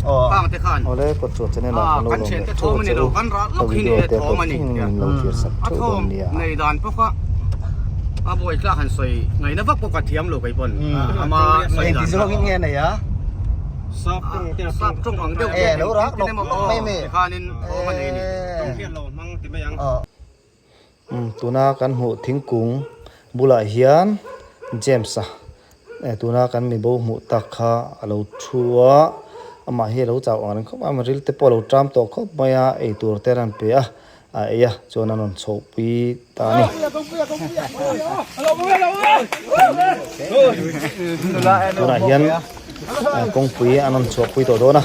Khang te khan Awle kawt chuah channel ah ah kan lo kan lawm thian leh te theuh thawm a ni che lo u kan rah ka lawk hi ni video e te thawm tawp a ni thlengin tia min lo thlir sak a theuh thawm dawn nia. nei dan pawh kha a buai tlak han sawi ngaihna vak pawh ka thiam lo kei pawn ama sawi dan Engti zawngin nge nei a? Sap tawng ang deuh Eh lo rak lawk lawk mai mi. Tikhanin thawm a nei a ni. Umm tuna kan hmuh thingkung bulah hian James-a eh tuna kan mibo hmuh tak kha a lo thu a, amah hi a lo chau ang reng khawp a, ril te pawh a lo ṭam tawh khawp mai a, eitur te an rawn pe a, a ei a chuan an rawn chhohpui ta a ni. Tunah hian kawngpui an rawn chhuahpui tawh dawn a,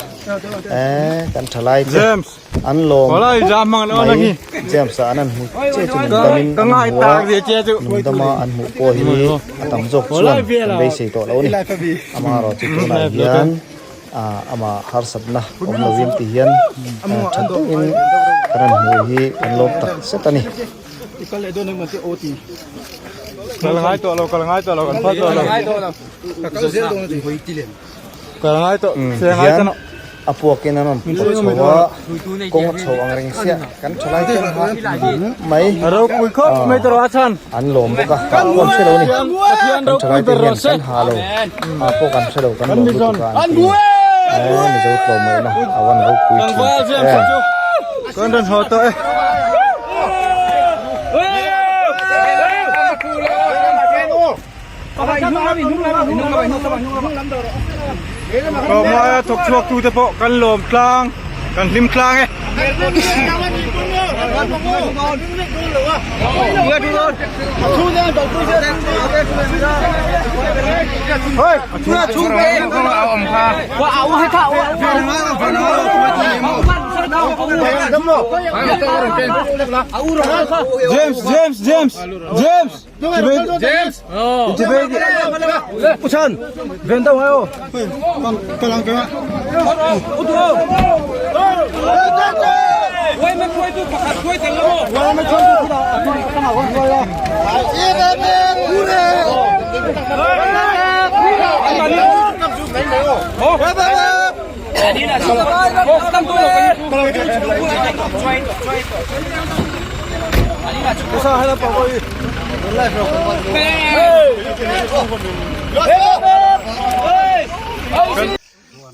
eh kan thalai te an lawm khawp mai James ah an han hmu che chu nungdamin an hmu a, nungdama an hmuh pawh hi a tam zawk chuan an beisei tawh lo a ni. Amaherawhchu tunah hian. Amah harsatna awm lovin ti hian tha deuhin kan rawn hmuh hi kan lawm tak zet a ni. Tihian a puakin an rawn pawt chho a, kawng a chho ang reng siah kan thalai te an ha mai an lawm bawk a, hah pawh an hre lo a ni. Kan thalai te hian kan ha lo. Ah pawh kan hre lo kan lawm lutuk a an ti eh mizo tlawm ngaihna a van ropui thin tak em. Kan rawn haw tawh e. Tlawmngaia thawk chhuak tute pawh kan lawm tlang kan hlim tlang e. James James James James James James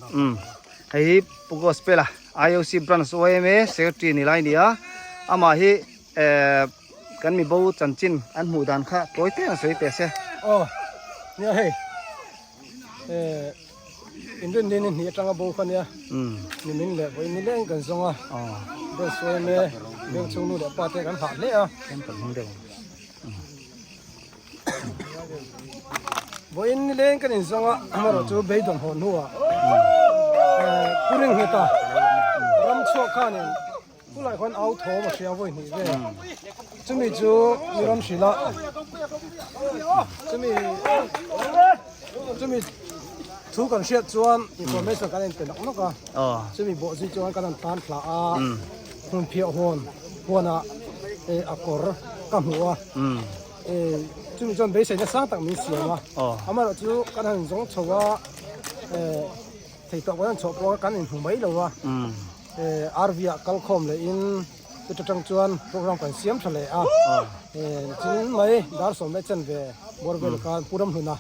Um hei hi Pu Gospel a IOC branch YMA secretary ni lai a ni a amah hi eh kan mi bo chanchin an hmuh dan kha tawi te an sawi teh se. Aw nia hei eh inrinni ni hnih atanga bo kha nia nimin leh vawiin ni leng kan zawng a branch YMA veng chhung nu leh pa te kan hah hle a. Vawiin ni leng kan inzawng a, amaherawh chu beidawng haw hnuah Pu Ringheta ram chhuak khanin Pulai khuan au thawm a hria vawi hnih vel. Chumi chu mi rawn hrilh a, chumi chumi thu kan hriat chuan information kan inpe nawk nawk a, chumi bawh zui chuan kan han tan thla a, hmun phiah huan huanah a kawr ka hmu a. Chumi chuan beiseina sang tak min siam a, amaherawh chu kan han zawng chho a, theitawp kan han chhuah pawh a kan inhmu mai lo a, RV ah kal khawm leh in chuta tang chuan program kan siam tha leh a, chin mai dar sawm leh chen ve bawr vel khan Pu Ramhluna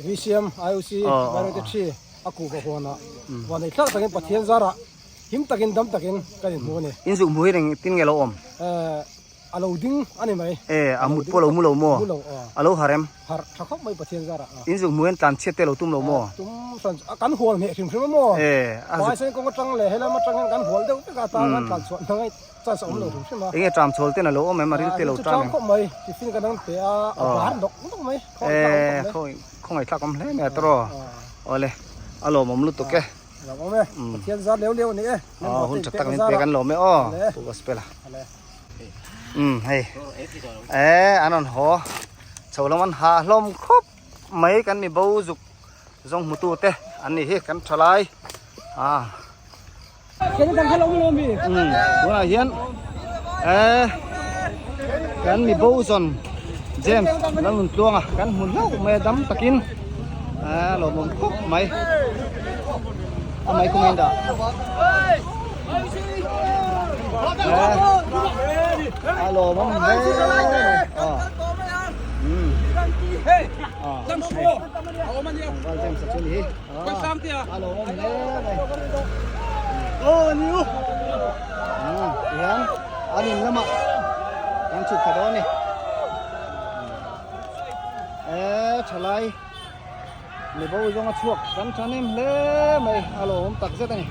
VCM IOC Vairengte thi a kuhva huanah vanei thlak takin Pathian zarah him takin dam takin kan inhmu a ni. In zuk hmu hi eng tin nge lo awm? A lo ding a ni mai. E, a mut pawh lo mu lo maw? Mu lo aw. A lo harh em? Harh tha khawp mai Pathian zarah a. In zuk hmu hian tlan chhiat te lo tum lo maw? Tum hran chu, kan hual hneh hrim hrim a maw? E, a zuk. Paisen kawng atang leh helam atang hian kan hual deuh vek a, tan khan tlan chhuah hna ngai chance a awm lo hrim hrim a. Enge tram chhawl ten a lo awm em? A ril te lo tram em? A ril chu tram khawp mai, tiffin kan ang pe a, a var nawk nawk mai, khawngaih thlak awm khawp mai. E, khawngaih thlak awm hle mai a tawraw. Awle, a lawmawm lutuk e. Lawmawm e, Pathian zar leu leu a ni e. Hun tha tak min pek an lawm e aw, Pu Gospel a. Um hei eh an rawn haw chho lam an hah hlawm khawp mai kan mi bo zuk zawng hmu tu te an ni hi kan tha lai ah um tunah hian eh kan mi bo zawn James Lalnuntluanga kan hmu hlauh mai a dam takin eh a lawmawm khawp mai. A mai kawng in dah. A lawmawm hle mai. Tlangval James a chu ni hi. A lawmawm hle mai. Tihian an in lamah kan chhuk thla dawn a ni. Eee thalai. Mibo zawng a chhuak kan thahnem hle mai a lawmawm tak zet a ni.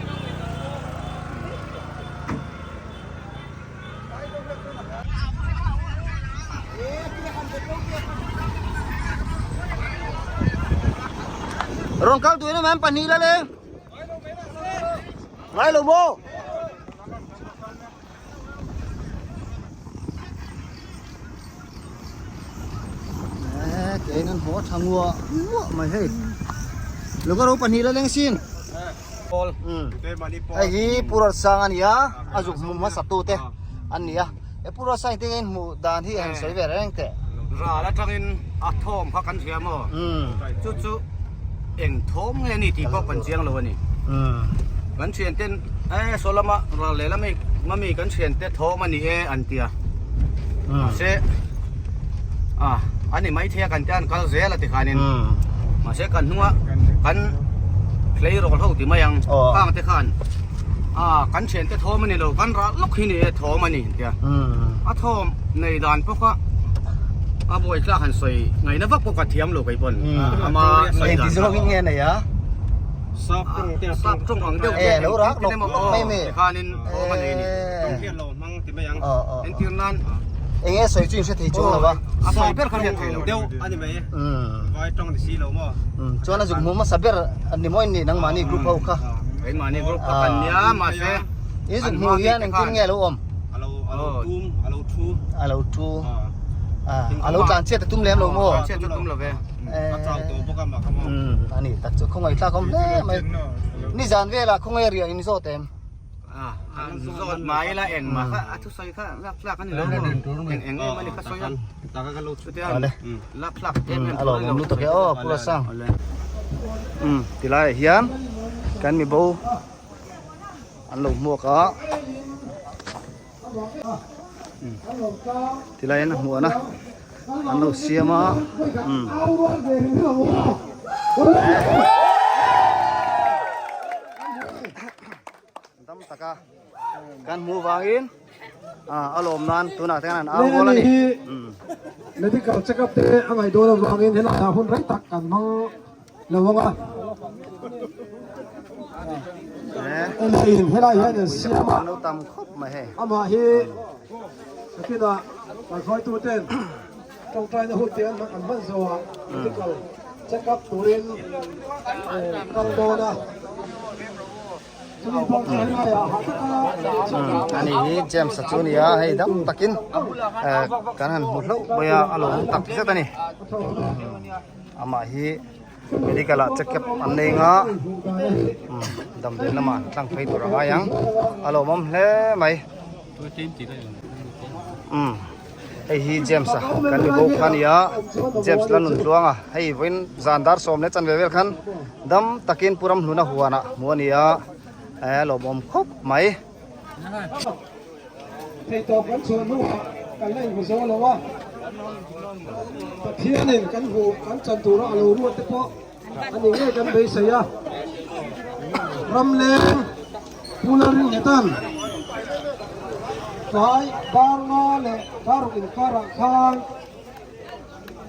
Rawn kal tuin em pahnih la le. Ngai lo maw? Ke in an haw tha nguah nguah mai hei lung a ro pahnih la leng sin hei hi Pu Ruatsang a ni a a zuk hmu hmasa tu te an ni a he Pu Ruatsang te in hmuh dan hi han sawi ve reng teh ral atangin a thawm kha kan hria maw chu chu eng thawm nge ni tih pawh kan chiang lo a ni kan thian ten e saw lama ral leh lama mami kan thian te thawm a ni e an tia mahse a ani mai thei a kan te an kal zel a ti khanin mahse kan hnunga kan tleirawl ho ti mai ang khang te khan a kan thian te thawm a ni lo kan ral lawk hi ni e thawm a ni an tia a thawm nei dan pawh kha a buai tlak han sawi ngaihna vak pawh ka thiam lo kei pawn ama sawi dan engti zawng in nge nei a sap tawng ang deuh e lo rak lawk lawk mai mi khanin thawm a nei ni tawng hian lo hmang ti mai ang entir nan eng nge sawi chu in hre thei chung lo va a sawi ber kha hriat thei lo deuh a ni mai vai tawng ni si lo maw chuan a zuk hmu hmasa ber ni maw in ni nangmahni group ho kha keimahni group kha kan nia mahse in zuk hmu hian engtin nge lo awm A lo a lo tum a lo thu. A lo thu. A lo tlan chhiat a tum lem lo maw? Tlan chhiat chu tum lo ve. A chau tawh bawk a mah kha maw. A ni tak chu khawngaih thlak awm hle mai. Nizan velah khawngaih riah in zawt em? Zawt mai ila engmah kha a thusawi kha lak tlak a ni lo maw? Eng eng em a ni kha sawi a. Chutia lak tlak em em A lo awm lutuk e aw Pu Rasang. Tilaiah hian kan mibo an lo hmuak a tilai an hmuan a an lo siam a umm dam taka kan hmuh vangin a lawm nan tunah te hian an au rual a ni medical check up te a ngaih dawn avangin helai ah hun rei tak kan hmang Lo vang a. Elain helai hian an siam a. Lo tam khawp mai hei. Amah hi nakinah kan hruaitu ten tawngtaina hun te an hman zawhah medical check up turin kal dawn a. Ani hi James a chu a ni a hei dam takin kan han hmu hlauh mai a a lawm tak zet a ni amah hi medical ah check up an nei anga damdawiin lamah an tlang phei tur a ngai ang a lawmawm hle mai. Hei hi James a kan mi bo kha a ni a James la nun tluang a hei vawiin zan dar sawm leh chanve vel khan dam takin Pu Ramhluna huanah hmuh a ni a eh lawmawm khawp mai. Theihtawp kan chhuah hnuah kan la inhmu zo lo a, Pathianin kan hmuh kan chan tura a lo ruat te pawh a ni ngei kan beisei a. Ramleng Pu Lalringhletan tlai dar nga leh dar ruk inkarah khan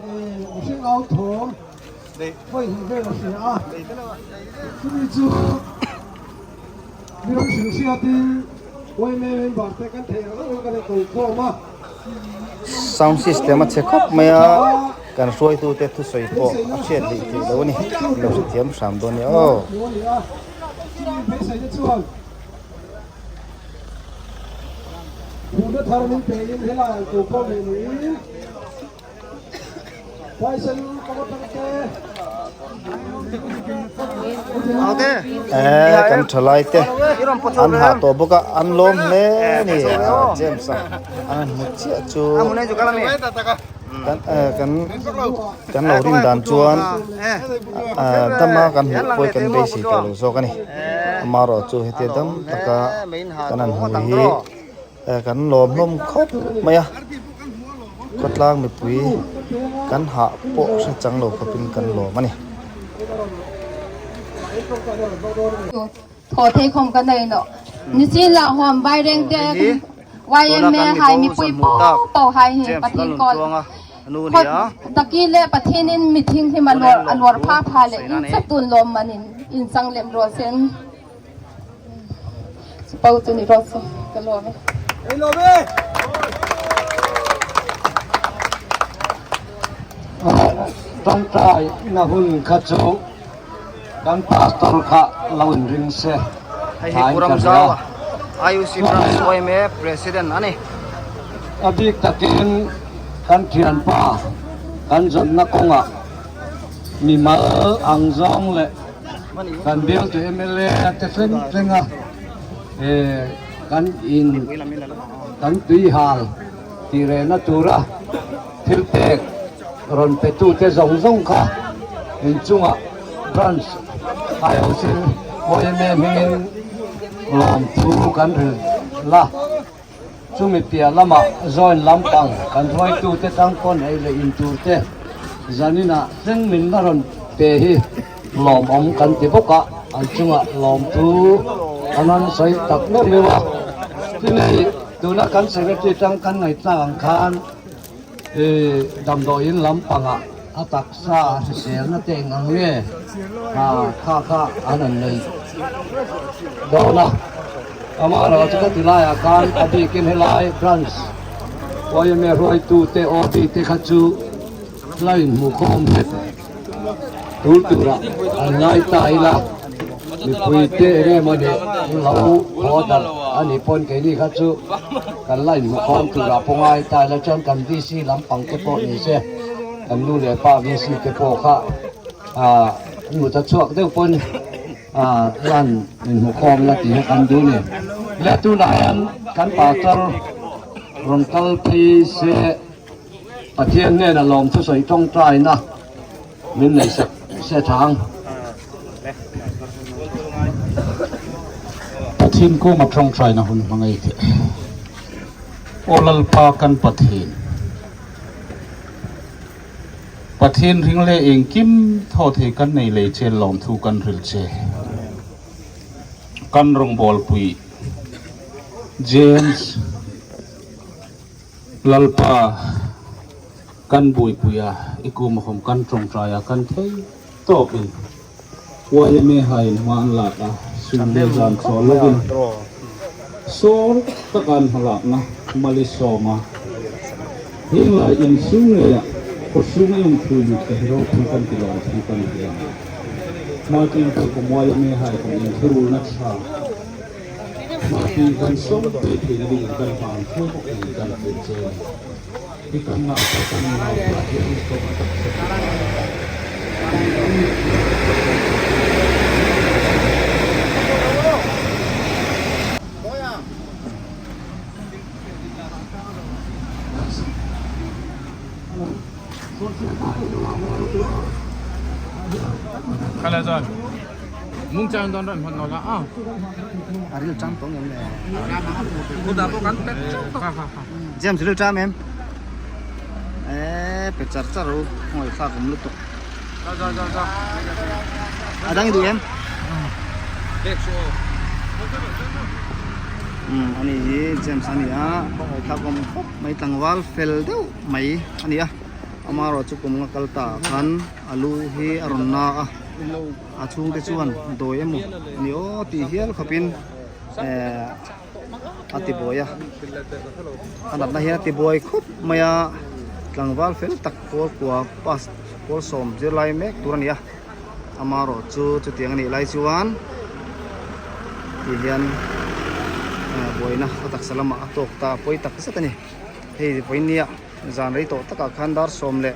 mihring au thawm vawi hnih vel a hria a, chumi chu mi ram hrilhhriatin yma member te kan theih ang ang kan inko khawm a. Sound system a chhe khawp mai a, kan hruaitute thusawi pawh a hriat leh theih loh a ni, lo hrethiam hram dawn nia aw. Chumi beiseina chuan Phuna thar min pein helai an ko khawm leh niin Phaisen kawng atang te Eh kan thalai te an hah tawh bawk a an lawm hle a ni James a an han hmu chiah chu. Kan kan kan lo rin dan chuan dama kan hmuh pawh kan beisei tawh lo zawk a ni. Amaherawh chu hetia dam taka kan han hmu hi kan lawm hlawm khawp mai a. Khawtlang mipui kan hah pawh hre chang lo khawpin kan lawm a ni. Thaw thei khawm ka nei lo. Nichin lah huam Vaireng te YMA hai mipui pau pau hai hi Pathin kawl khawt taki le Pathin in mithing hlim a luar a luar pha pha le in chat tun lawm man in in chang lem rawh sen pau chu ni rawh se ka lawm e. Tawngtai na hun kha chu Kan pastor kha lo in ring se Hei hi Pu Ramzau IUC Branch YMA President a ni. A bik takin kan thianpa kan zawnna kawngah mimal ang zawng leh kan bialtu mla te thleng thlenga kan in kan tuihal tih rehna tura thil pek rawn petute zawng zawng kha inchungah branch aiawhin YMA hmingin lawmthu kan rilh la. Chumi piah lamah join lampang kan hruaitute tangkawn ei leh in turte zaninah thleng min la rawn pe hi lawmawm kan ti bawk a, an chungah lawmthu an rawn sawi tak meuh meuh a. Chumi tuna kan secretary tang kan ngaihtlak ang khan Damdawiin lampangah a taksa hriselna te eng ang nge kha kha an han nei dawn a. Amaherawhchu chu ka ti laiah khan a bikin helai branch YMA hruaitute OB te kha chu la inhmuhkhawm vek tul turah an ngai ta ila mipui te eng emaw nih lo haw darh a nih pawn keini kha chu kan la inhmuhkhawm turah pawh ngai ta ila chuan kan VC lampang te pawh ni se kan nu leh pa VC te pawh kha ah mut a chhuak deuh pawn ah lan inhmuhkhawm la tih hi kan duh ni le tunah hian kan pastor rawn kal phei se. Pathian hnena lawm thusawi tawngtaina min neihsak se thang. Pathian kuma tawngtaina hun hmang ei teh. Aw Lalpa kan Pathian, Pathian ring leh engkim thaw thei kan nei lei che lawmthu kan hrilh che. Kan rawngbawlpui James. Lalpa, kan buaipui a, i kum a hawm kan tawngtai a, kan thei tawpin YMA hain hma an lak a, sum leh zan chawl lovin sawl taka an hmalakna Malisawma henglai insum ngeiah khawchhung a inphui lut te hi ropui kan ti lo ang thu kan ti a ni. Martin Pawlkum YMA hai kum inthurulna tha. Mahni kan sawm pui theihna ding in kan hman tho bawk in kan hmuh che a ni. I kan ngah pawh kan nau pah hian kawng a taksa tur a A ril tang tawng em le? James ril tang em? Eee pe char char u ngawi thlak awm lutuk. A dang i duh em? Umm ani hi James a ni a ngawi thlak awm khawp mai tlangval fel deuh mai a ni a amaherawh chu kum nga kal ta ah khan a lu hi a rawn na a. A chhungte chuan dawi emaw ni aw tih hial khawpin ehh a ti buai a a natna hian a ti buai khawp mai a tlangval fel tak pawl kua pass pawl sawm zirlai mek tur a ni a amaherawh chu chutiang a nih lai chuan ti hian ehh buaina a taksa lamah a tawk ta pawi tak zet a ni hei vawinia zan rei tawh takah khan dar sawm leh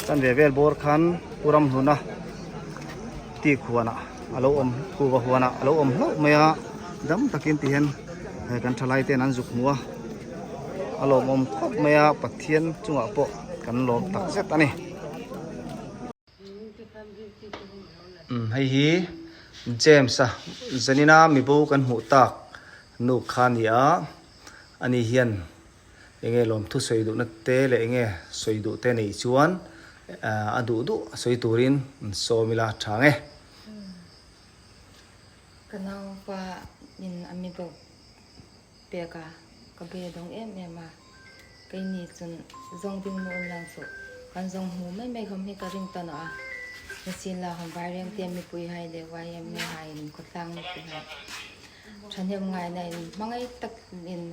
chanve vel bawr khan. Pu Ramhluna tih huanah a lo awm kuhva huanah a lo awm hlauh mai a dam takin ti hian kan thalai ten an zuk hmu a a lawmawm khawp mai a Pathian chungah pawh. Kan lawm tak zet a ni. Umm hei hi James a Zanina mibo kan hmuh tak nu kha a ni a, ani hian enge lawmthu sawi duhna te leh enge sawi duh te neih chuan a duh duh sawi turin an sawm ila tha ang e. Ka naupa in a mibo pek a, ka be dawng em em a, keini chun zawng ding mu un lang chu kan zawng hmu mai mai khawm hi ka ring ta nawh a, Nichin la khawm Vaireng te mipui hai leh YMA hai in khawtlang mipui hai thahnem ngaina in hmangaih tak in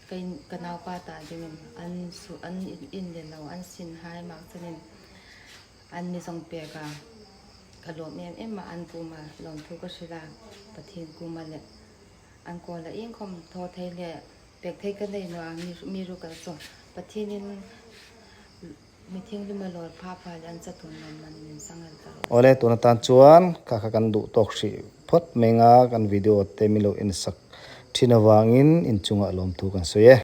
kei ka naupa tah ding in an su an in leh lo an sin hai mak chuan in an mi zawng pek a. Ka lawm em em a, an kuma lawmthu ka hrilh a, Pathian kuma leh an kawl a inkhawm thaw thei leh pek thei ka nei nuah mi ru kal chu Pathianin mi thinghlim a lawr phah phah leh an chatun lawm man min sang el ta rawh. Awle tun atan chuan kha kha kan duh tawk hrih phawt mai anga kan video te min lo en sak thin avangin inchungah lawmthu kan sawi e.